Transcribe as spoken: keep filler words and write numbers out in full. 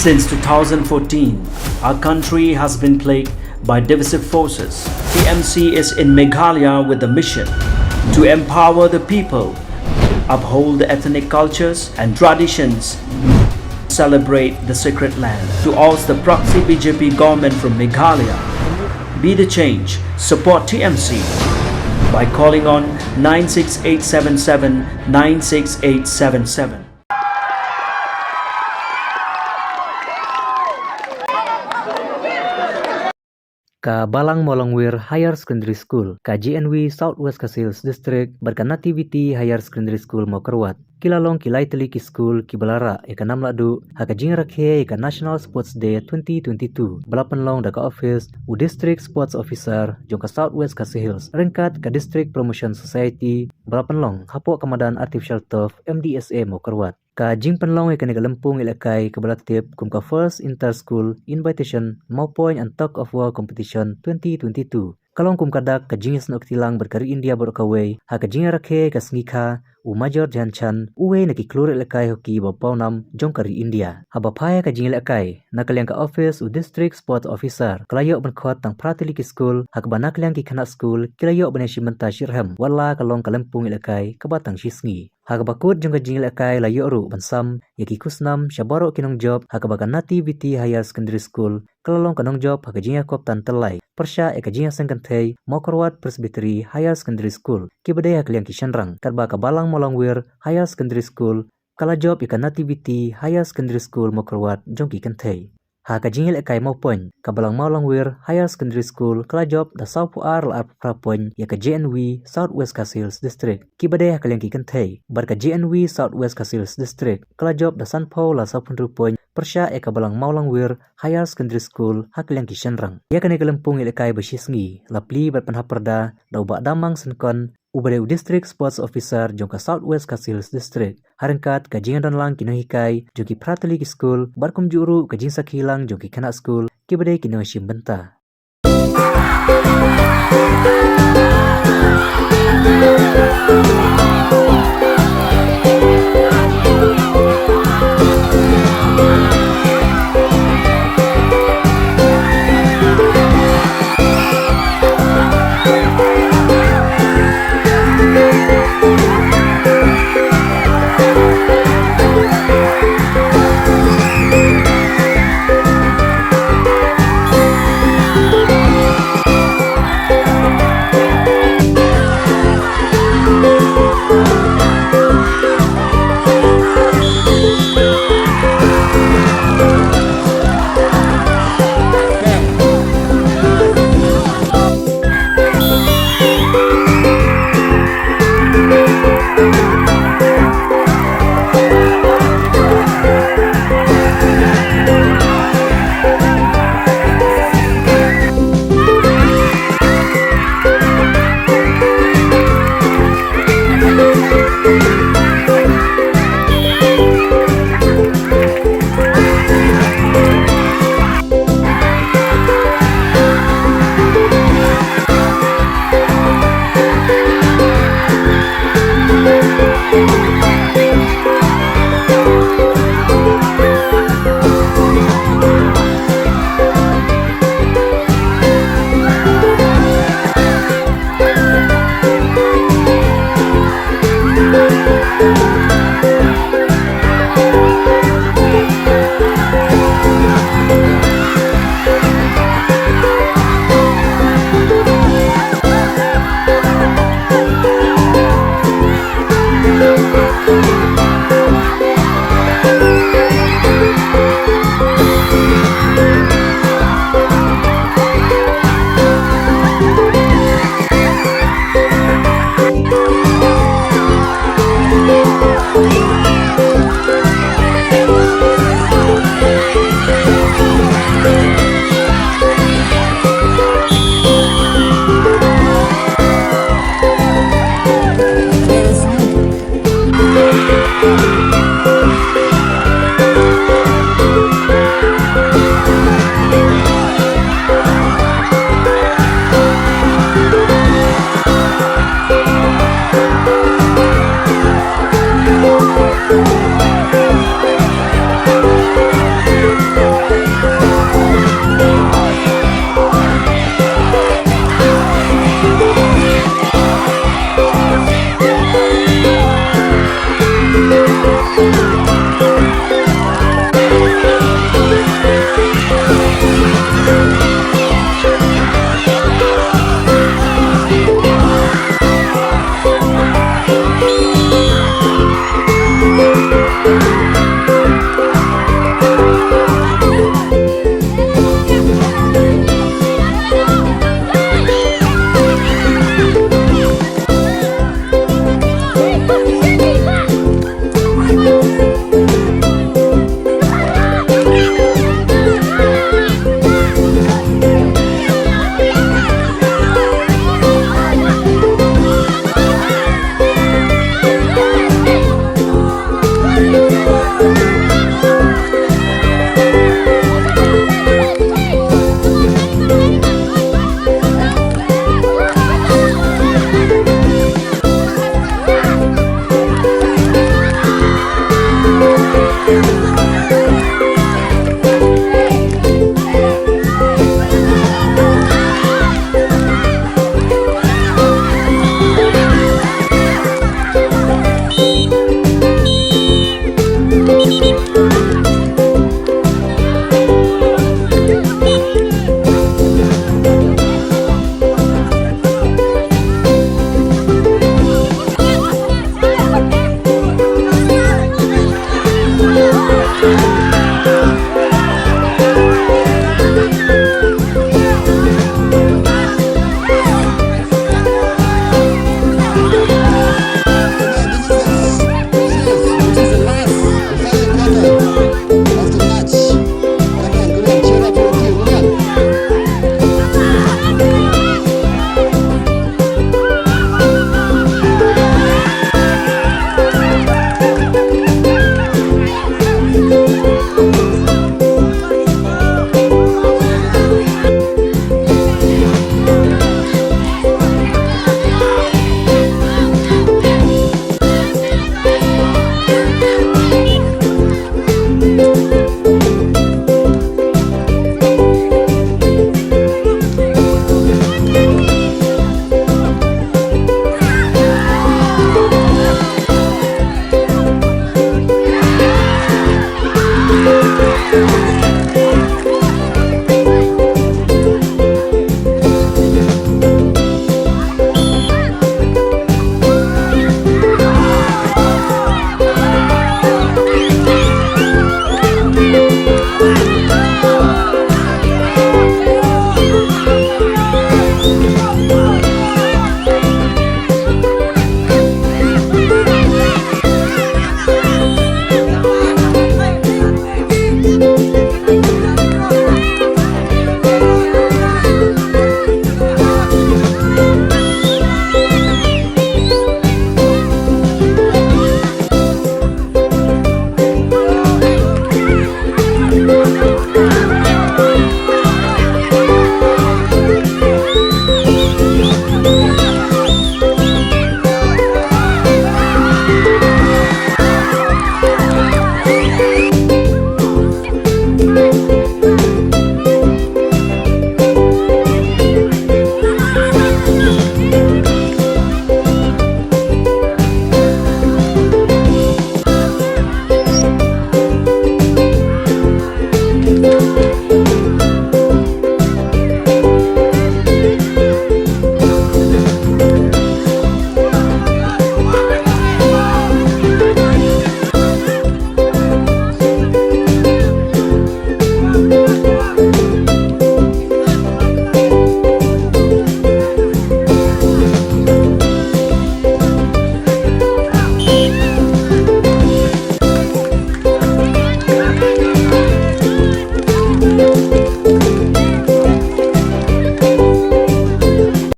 Since two thousand fourteen, our country has been plagued by divisive forces. T M C is in Meghalaya with the mission to empower the people, uphold the ethnic cultures and traditions, celebrate the sacred land. To oust the proxy B J P government from Meghalaya, be the change, support T M C by calling on nine six eight seven seven nine six eight seven seven. Ka Balang Mawlangwir Higher Secondary School, ka J N V South West Khasi Hills District, bad ka Nativity Higher Secondary School Mawkyrwat, ki la long ki lai tylli ki skul kiba la rah ïa ka nam lahduh ha ka jingrakhe ïa ka National Sports Day twenty twenty-two, ba la pynlong da ka office u District Sports Officer jong ka South West Khasi Hills, ryngkat ka District Promotion Society, ba la pynlong hapoh ka madan Artificial Turf M D S A Mawkyrwat. Ka jingpynlong ïa kane ka lympung ïalehkai kaba la tip kum ka First Inter School Invitation Mawpoint and Tug of War Competition twenty twenty-two ka long kum ka dak ka jingïasnoh kti lang bad ka ri India baroh kawei ha ka jingïarakhe ïa ka sngi kha u Major Dhyan Chand, uwei na ki khlur ïalehkai hoki ba pawnam jong ka ri India. Haba phai ha ka jingïalehkai, na ka liang ka office u District Sports Officer, ka la ïoh ban khot tang phra tylli ki skul, ha kaba na ka liang ki khynnah skul ki la ïoh ban ïashim bynta shitrhem, wat la ka long ka lympung ïalehkai kaba tang shi sngi. Ha kaba kut jong ka jingïalehkai la ïoh ruh ban sam ïa ki khusnam sha baroh ki nongjop, ha kaba ka Nativity Higher Secondary School ka la long ka nongjop ha ka jingïakop tan tyllai pyrshah ïa ka jingïaseng kynthei Mawkyrwat Presbytery Higher Secondary School, kiba dei ha ka liang ki shynrang, katba ka Balang Mawlangwir Higher Secondary School ka la jop ïa ka Nativity Higher Secondary School Mawkyrwat jong ki kynthei. Ha ka jingïalehkai Mawpoint, ka Balang Mawlangwir Higher Secondary School ka la jop da sawphew ar la arphew phra point ïa ka J N V South West Khasi Hills District, kiba dei ha ka liang ki kynthei, bad ka J N V South West Khasi Hills District ka la jop da sanphew la sawphew hynriew point pyrshah ïa ka Balang Mawlangwir Higher Secondary School ha ka liang ki shynrang. Ïa kane ka lympung ïalehkai ba shi sngi la plie bad pynhap pyrda da u Bah Damang Synkon, uba dei u District Sports Officer jong ka South West Khasi Hills District, ha ryngkat ka jingdon lang ki nonghikai jong ki phra tylli ki skul, bad kumjuh ruh ka jingsakhi lang jong ki khynnah skul kiba dei ki nongïashim bynta.